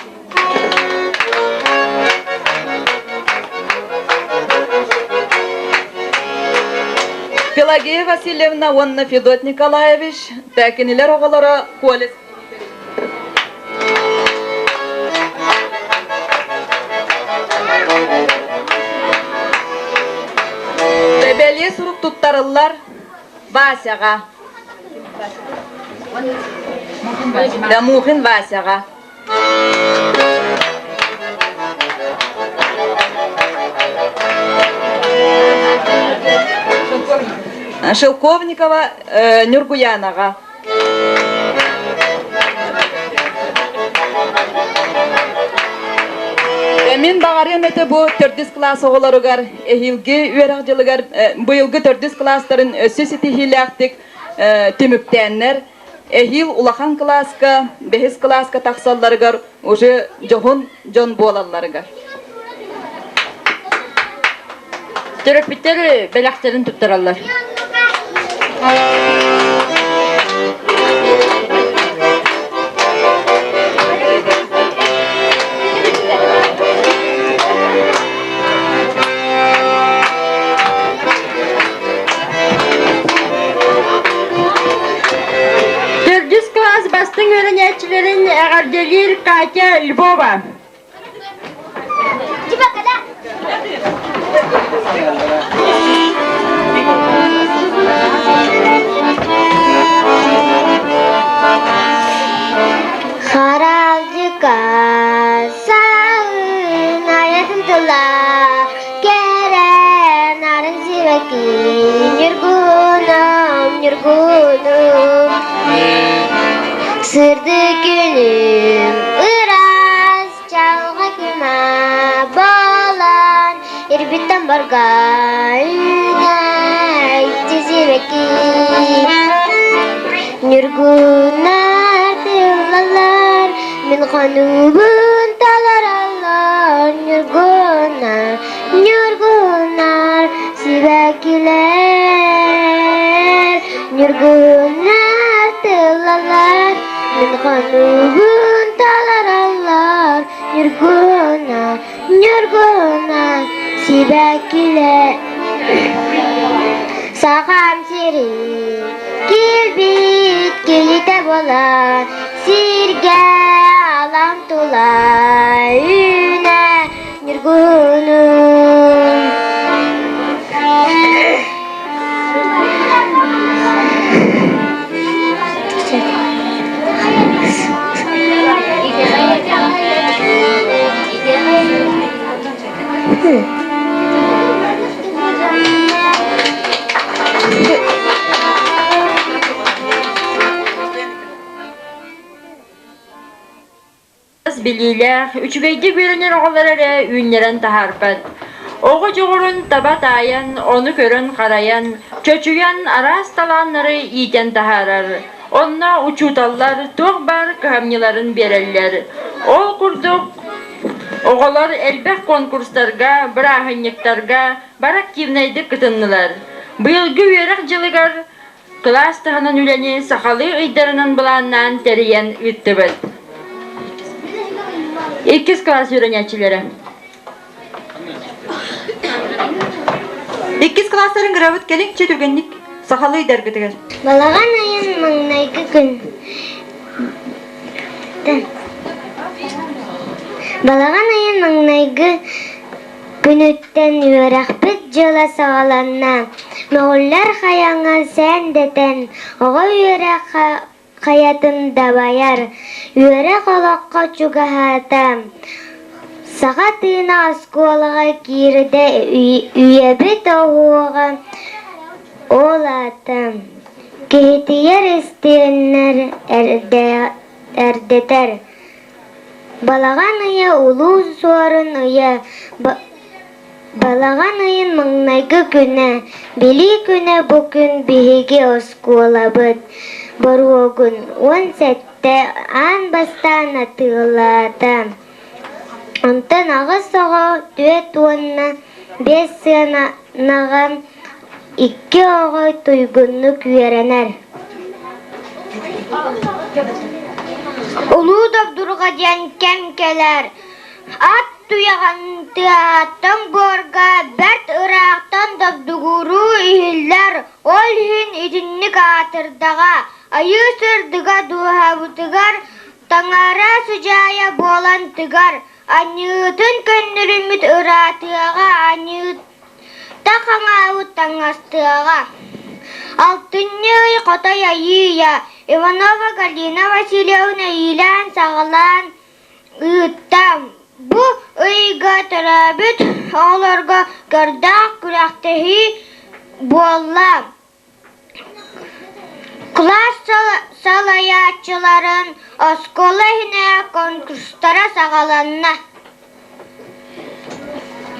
Пелагея Васильевна уонна Федот Николаевич кинилэр оҕолоро Коля Бэлиэ сурук туттарыллар Васяҕа. Мухин Васяҕа. Шелковникова Нюргуянаҕа. Мин баҕарыам этэ бу төрдүс кылаас оҕолоругар эһиилги үөрэх дьылыгар быйылгы төрдүс кылаастарын өссө ситиһиилээхтик түмүктээннэр эһиил улахан кылааска, бэһис кылааска тахсалларыгар уже дьоһун дьон буолалларыгар. Төрөппүттэр бэлэхтэрин туттараллар. Төрдүс кылаас бастыҥ үөрэнээччилэрин эҕэрдэлиир Катя Львова. Харалдьыка саҕын айатын тыла Кэрэ нарын сибэкки ньургуһунум, ньургуһунум Сырдык күнүм ыраас чалҕа күмэ буолан Ирбиттэн барга үүнээйчи сибэкки Ньургуннар тыллаллар, мин хонуубун талараллар Ньургуннар, ньургуннар сибэккилэр Ньургуннар тыллаллар, мин хонуубун талараллар Ньургуннар, ньургуннар сибэккилэр Сахам сирин килбит килитэ буолан сиргэ алам тула үүнэ ньургуһунум. билиилээх, үчүгэйдик үөрэнэр оҕолор эрэ үүннэрэн таһаарбат. Оҕо дьоҕурун таба таайан, ону көрөн-харайан, чочуйан араас талааннары иитэн таһаарар. Онно учууталлар туох баар кыһамньыларын биэрэллэр. Ол курдук оҕолор элбэх конкурстарга, бырааһынньыктарга бары активнайдык кытыннылар. Быйылгы үөрэх дьылыгар Кылаас таһынан үлэни сахалыы ыйдарынан былааннаан тэрийэн ыыттыбыт. Иккис кылаас үөрэнээччилэрэ. Иккис кылаастарын гырабыт кэлиҥ чэ түргэнник сахалыы ыйдаргытыгар. Балаҕан ыйын маҥнайгы күн. Балаҕан ыйын маҥнайгы Күнүттэн үөрэхпит дьыла саҕаланна, мөҕүллэр хайаҥа сээн дэтэн, оҕо үөрэх хайатын дабайар, үөрэх олоххо чугаһаата. Саха тыына оскуолаҕа киирдэ үйэбит оһуоҕа ол аата киһитийэр истиэннэр эрдэтэр Балаҕан ыйа Улуу Суорун ыйа, Балаҕан ыйын маҥнайгы күнэ, Билии күнэ бу күн биһиги оскуолабыт боруогун 17 аан бастаан атыылаата. Онтон аҕыс оҕо 4 уонна 5 сыанаҕа икки оҕо туйгуннук үөрэнэр. Улуу добдурҕа диэн кэм кэлэр. Ат туйаҕын тыаһаттан буорга бэрт ыраахтан добдугуруу иһиллэр, ол иһин итинник аатырдаҕа, айыы сырдыга дууһабытыгар таҥара сыдьаайа буолан тыгар, аньыытын көннөрүммүт ыраатыаҕа, аньыыта хаҥаабыт таҥастыаҕа. Алтынньы ый хотой айыыйа Иванова Галина Васильевна иилээн-саҕалаан ыытта. Бу ыйга төрөөбүт оҕолорго көрдөөх күрэхтэһии буолла. Кылаас салайааччыларын оскуола иһинээҕи конкурстара саҕаланна.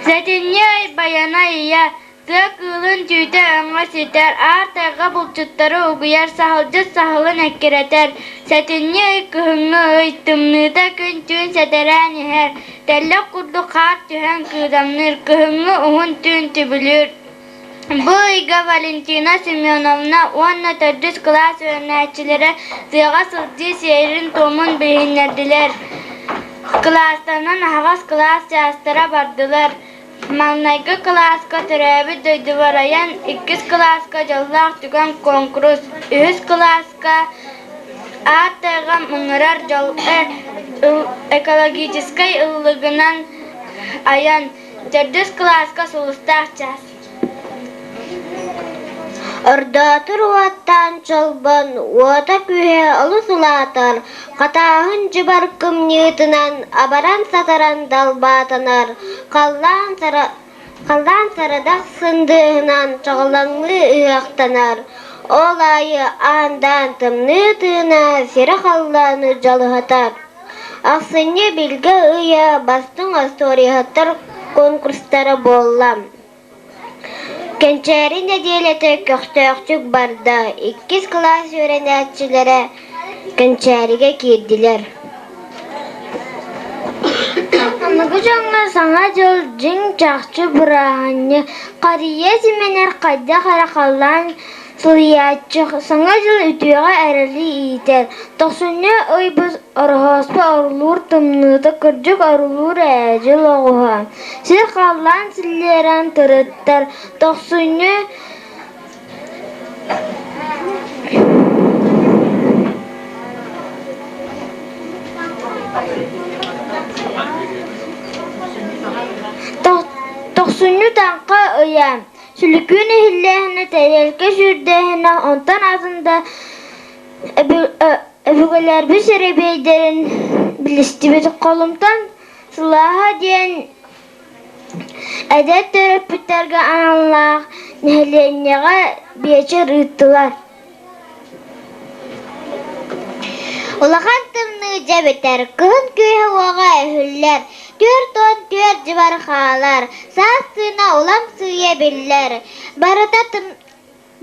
Сэтинньи ый Байана ыйа, тыа кыылын түүтэ өҥө ситэр, аар тайҕа булчуттары угуйар, саһылдьыт саһылын эккирэтэр. Сэтинньи ый кыһыҥҥы ый, тымныыта күн-түүн сэтэрээн иһэр, тэллэх курдук хаар түһэн кыыдамныыр, кыһыҥҥы уһун түүн түбүлүүр. Бу ыйга Валентина Семеновна уонна төрдүс кылаас үөрэнээччилэрэ тыаҕа сылдьыы сиэрин-туомун билиһиннэрдилэр. Кылаастанан аһаҕас кылаас чаастара бардылар. Маҥнайгы кылааска төрөөбүт дойдубар айан, иккис кылааска дьоллоох түгэн куонкурус, үһүс кылааска аат тайҕам ыҥырар дьол экологическай ыллыгынан айан, Төрдүс кылааска сулустаах чаас. Ордоотур уоттаан чолбон уота-күүһэ олус улаатар, хатааһын дьыбар кымньыытынан абаран-сатаран далбаатанар, халлаан, халлаан сарадах сындыыһынан чаҕылаҥныы ыһыахтанар, ол аайы аан-даан тымныы тыына сири-халлааны дьалыһатар. Ахсынньы билгэ ыйа бастыҥ остуоруйаһыттар конкурстара буолла. Кэнчээри нэдиэлэтэ көхтөөхтүк барда, иккис кылаас үөрэнээччилэрэ Кэнчээригэ киирдилэр. Аныгы дьоҥҥо Саҥа дьыл дьиҥ-чахчы бырааһынньык, харыйа симэнэр хайдах эрэ халлаан Суруйааччы Саҥа дьыл үтүөҕэ эрэли иитэр, тохсунньу ыйбыт Ороһооспо орулуур тымныыта кырдьык орулуур ээ дьыл оҕуһа, сир-халлаан силлиэрэн тырыттар, тохсунньу Тохсунньу таҥха ыйа Сүлүкүүн иһиллээһинэ, тэриэлкэ сүүрдээһинэ, онтон атын да өбүгэлэрбит сэрэбиэйдэрин билистибит. Холумтан сылааһа диэн эдэр төрөппүттэргэ аналлаах нэһилиэнньэҕэ биэчэр ыыттылар. Улахан тымныы дьэ бүтэр, кыһын күүһэ-уоҕа өһүллэр, 44 дьыбар хаалар, саас тыына улам сыыйа биллэр. Барыта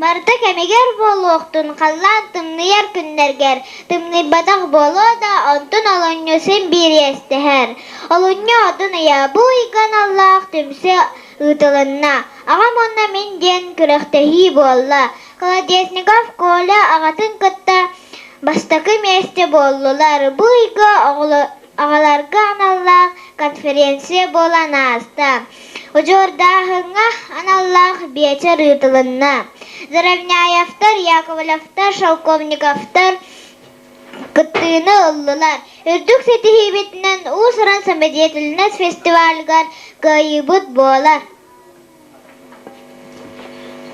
Барыта кэмигэр буолуохтун, халлаан тымныйар күннэргэр, тымныйбатах буолуо да, онтун олунньу син биир иэстэһэр. Олунньу отун ыйа бу ыйга аналлаах түмсүү ыытылынна. Аҕам уонна мин диэн күрэхтэһии буолла. Колодезников Коля аҕатын кытта бастакы миэстэ буоллулар. Бу ыйга аҕаларга аналлаах конференция буолан ааста. Удьуордааһыҥҥа аналлаах биэчэр ыытылынна. Заровняевтар, Яковлевтар, Шелковниковтар кыттыыны ыллылар. Үрдүк ситиһиибитинэн уус-уран самодеятельность фестивалыгар кыайыыбыт буолар.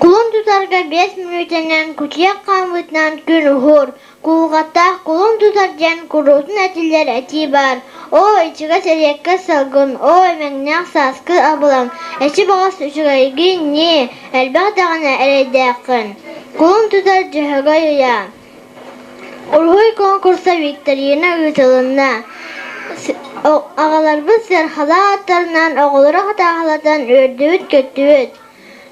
Кулун тутарга 5 мүнүүтэнэн кутуйах хаамыытынан күн уһуур, куулҕаттаах кулун тутар диэн куруутун этиллэр этии баар. Оо, ичигэс эриэккэс салгын, оо, имэҥнээх сааскы абылаҥ, эчи баҕас үчүгэйгин ньии, элбэх даҕаны эрэйдээххин. Кулун тутар Дьөһөгөй ыйа. Уруһуй конкурса викторина ыытылынна. Аҕаларбыт сыархалаах аттарынан оҕолору хатааһылатан үөрдүбүт-көттүбүт.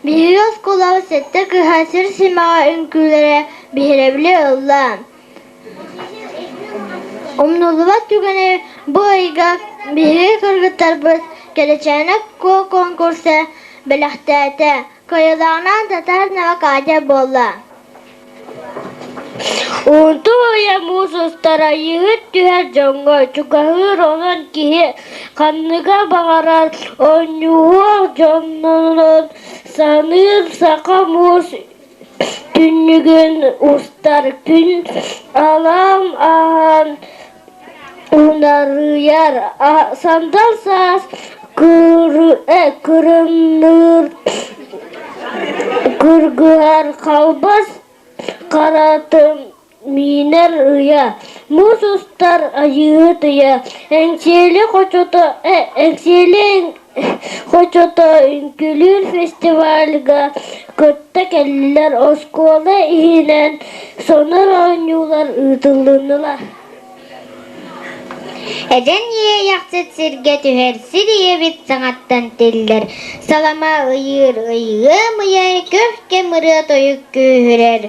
Биһиги оскуолабыт сэттэ кыыһа сир симэҕэ үҥкүүлэрэ биһирэбили ылла. Умнуллубат түгэни бу ыйга биһиги кыргыттарбыт Кэрэчээнэ Куо конкурса бэлэхтээтэ. Кыайыылааҕынан Татаринова Катя буолла. Унтуу ыйа муус устара йыһыт түһэр дьоҥҥо чугаһыыр онон киһи ханныга баҕарар оонньууһуох дьоннонон саныыр саха муус түннүгүн устар күн алаам ааһан унарыйар сандал саас кырымныыр кыргыһар халбас харатын миинэр ыйа муус устар айыыһыт ыйа Эҥсиэли хочото Эҥсиэли хочото үҥкүүлүүр фестивальга кытта кэллилэр оскуола иһинэн сонор оонньуулар ыытыллыннылар Эдэн иэйэхсит сиргэ түһэр, сир ийэбит саҥаттан тиллэр, салама ыйыыр ыйыам ыйар, көх кэм ырыа-тойук күүһүрэр.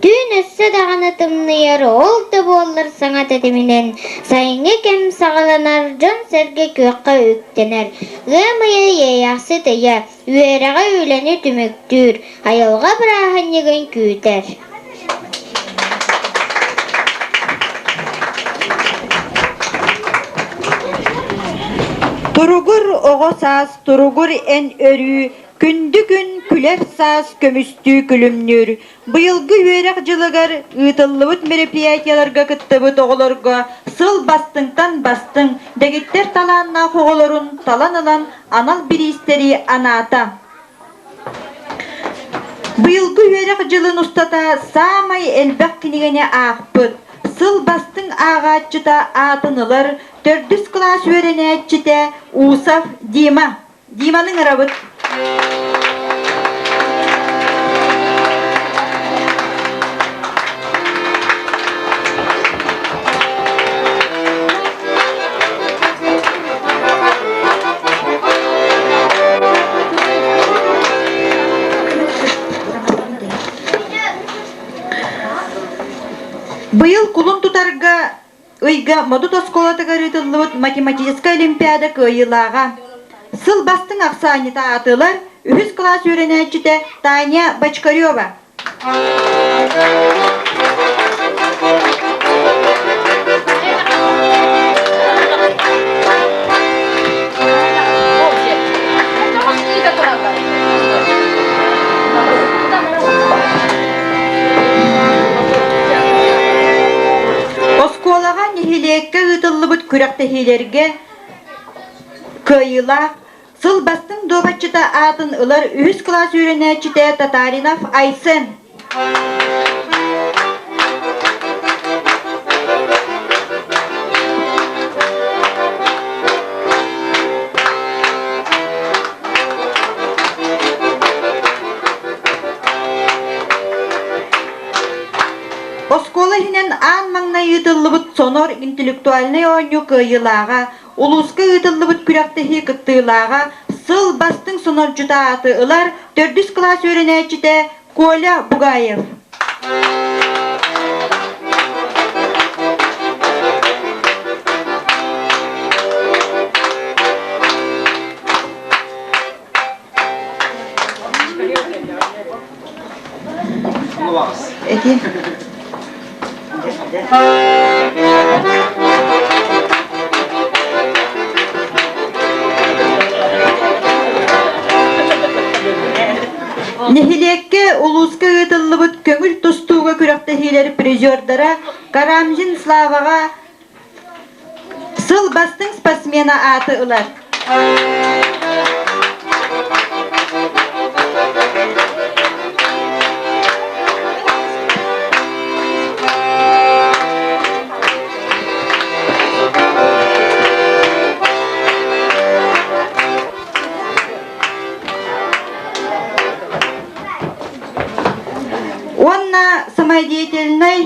Түүн өссө даҕаны тымныйар, ол да буоллар саҥа тэтиминэн, сайыҥҥы кэм саҕаланар, дьон-сэргэ күөххэ үктэнэр. Ыам ыйа иэйэхсит ыйа, үөрэҕи үлэни түмүктүүр, айылҕа бырааһынньыгын күүтэр. Туругур оҕо саас, туругур эн өрүү, күндү күн күлэр саас көмүстүү күлүмнүүр. Быйылгы үөрэх дьылыгар ыытыллыбыт мероприятиеларга кыттыбыт оҕолорго сыл бастыҥтан бастыҥ, дэгиттэр талааннаах оҕолорун талан ылан анал бириистэри анаата. Быйылгы үөрэх дьылын устата саамай элбэх кинигэни аахпыт, сыл бастыҥ ааҕааччыта аатын ылар төрдүс кылаас үөрэнээччитэ Усов Дима. Диманы ыҥырабыт. Быйыл кулун тутарга ыйга Модут оскуолатыгар ыытыллыбыт математическай олимпиада кыайыылааҕа, сыл бастыҥ ахсаанньыта аатылар үһүс кылаас үөрэнээччитэ Таня Бочкарева. Оскуолаҕа нэһилиэккэ ыытыллыбыт күрэхтэһиилэргэ кыайыылаах Сыл бастыҥ дуобатчыта аатын ылар үһүс кылаас үөрэнээччитэ Татаринов Айсен. Оскуола иһинэн аан маҥнай ыытыллыбыт Сонор интеллектуальнай оонньуу кыайыылааҕа, улууска ыытыллыбыт күрэхтэһии кыттыылааҕа, сыл бастыҥ сонордьута ааты ылар төрдүс кылаас үөрэнээччитэ Коля Бугаев. Эти. Нэһилиэккэ улууска ыытыллыбыт көҥүл тустууга күрэхтэһиилэр призердара Карамзин Славаҕа Сыл бастыҥ спортсмена ааты ылар. Уонна самодеятельнай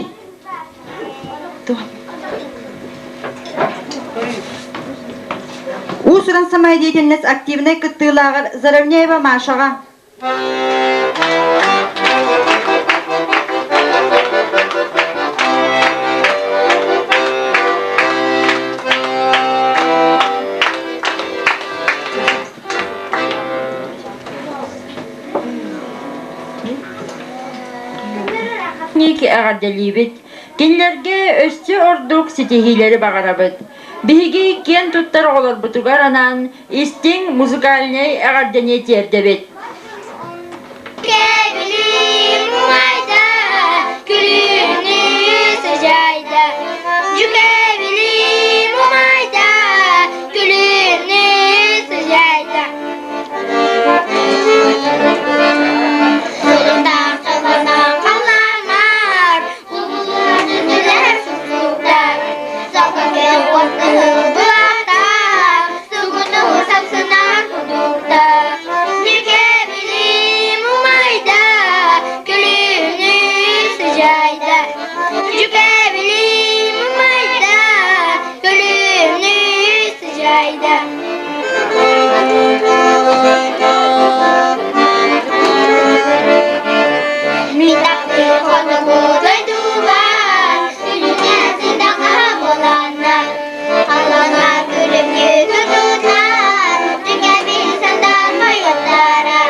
Уус-уран самодеятельность активнай кыттыылааҕар Заровняева Машаҕа. Ник эҕэрдэлиибит. Кинилэргэ өссө ордук ситиһиилэри баҕарабыт. Биһиги киэн туттар оҕолорбутугар анаан истиҥ музыкальнай эҕэрдэни тиэрдэбит. Кэбилим умайда, күлүмнүү сыдьаайда. Дьүкэбилим умайда, күлүмнүү сыдьаайда. Сулумтах халлаан халлааннар, улуулар суксуктар, Сококе уоттаһы былааттар, сугуну сапсынан кудуктар. Дьүкэбилим умайда, күлүмнүү сыдьаайда. Дьүкэбилим умайда, күлүмнүү сыдьаайда. Мин таптыыр хотугу дойдубар, Үлүнэ сыдаҕа буоланнар, Халлаана күлүмнүү тутутар, Дьүкэбил сандар мойуоттара,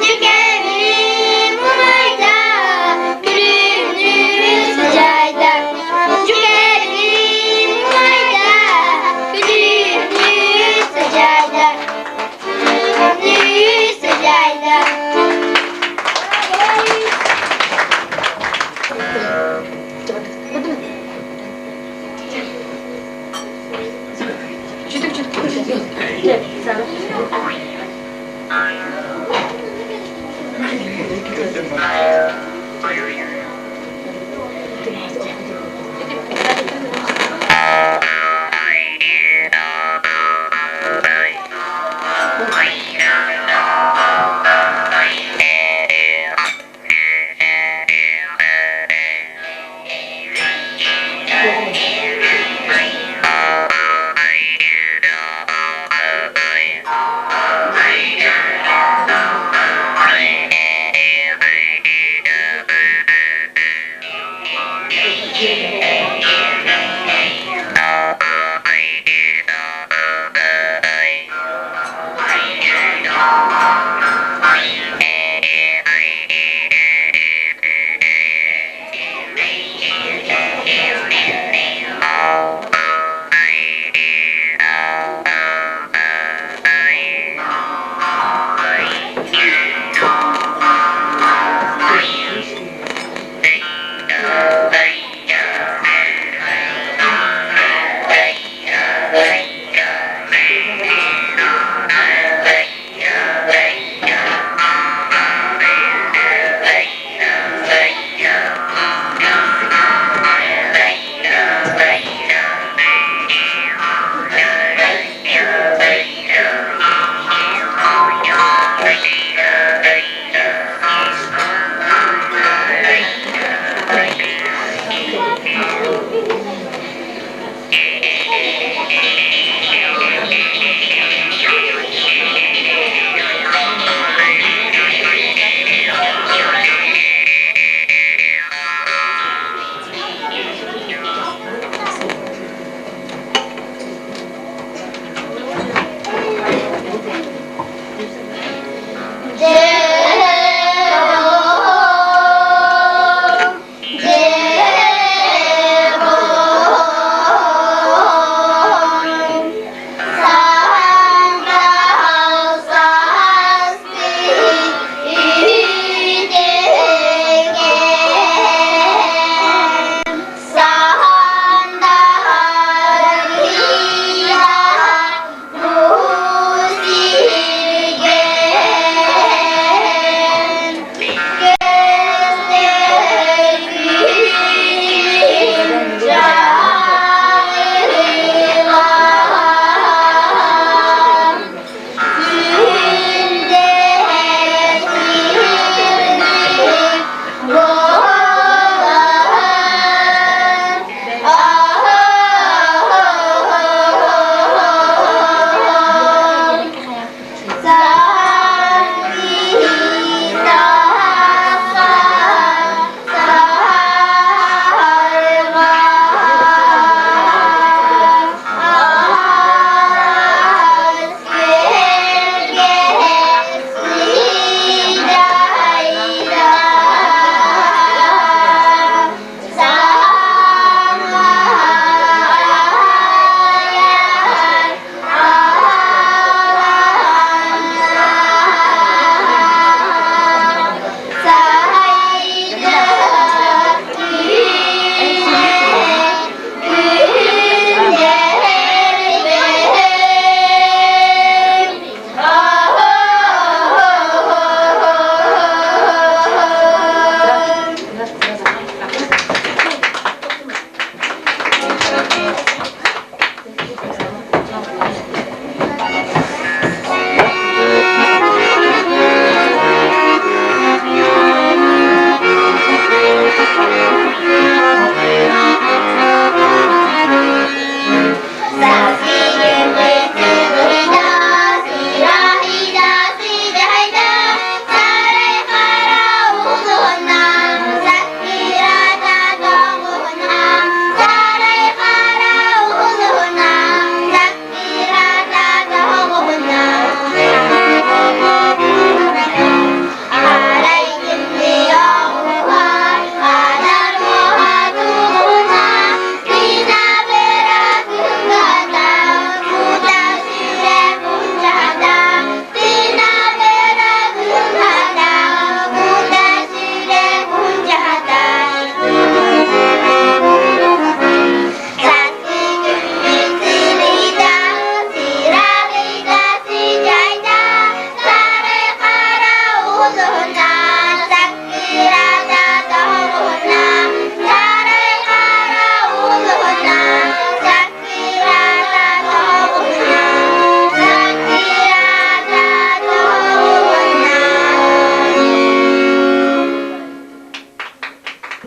Дьүкэбилим умайда, Күлүмнүүр сыдьаайда, Дьүкэбилим умайда, Күлүмнүүр сыдьаайда, Күлүмнүүр сыдьаайда.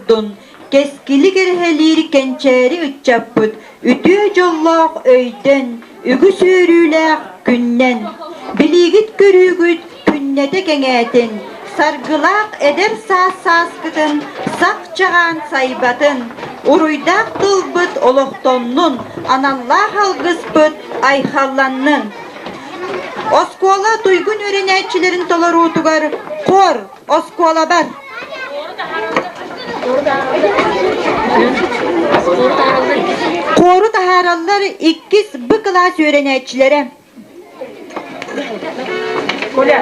турдун, кэскили кэрэһэлиир кэнчээри ыччаппыт үтүө дьоллоох өйтөн, үгүс үөрүүлээх күннэн. Билиигит көрүүгүт күннэтэ кэҥээтин, саргылаах эдэр саас сааскытын сах чаҕаан сайбатын, уруйдаах тылбыт олохтоннун, аналлаах алгыспыт айхалланнын. Оскуола туйгун үөрэнээччилэрин толоруутугар хор оскуолабар. Хуору таһаараллар иккис Б кылаас үөрэнээччилэрэ. Коля,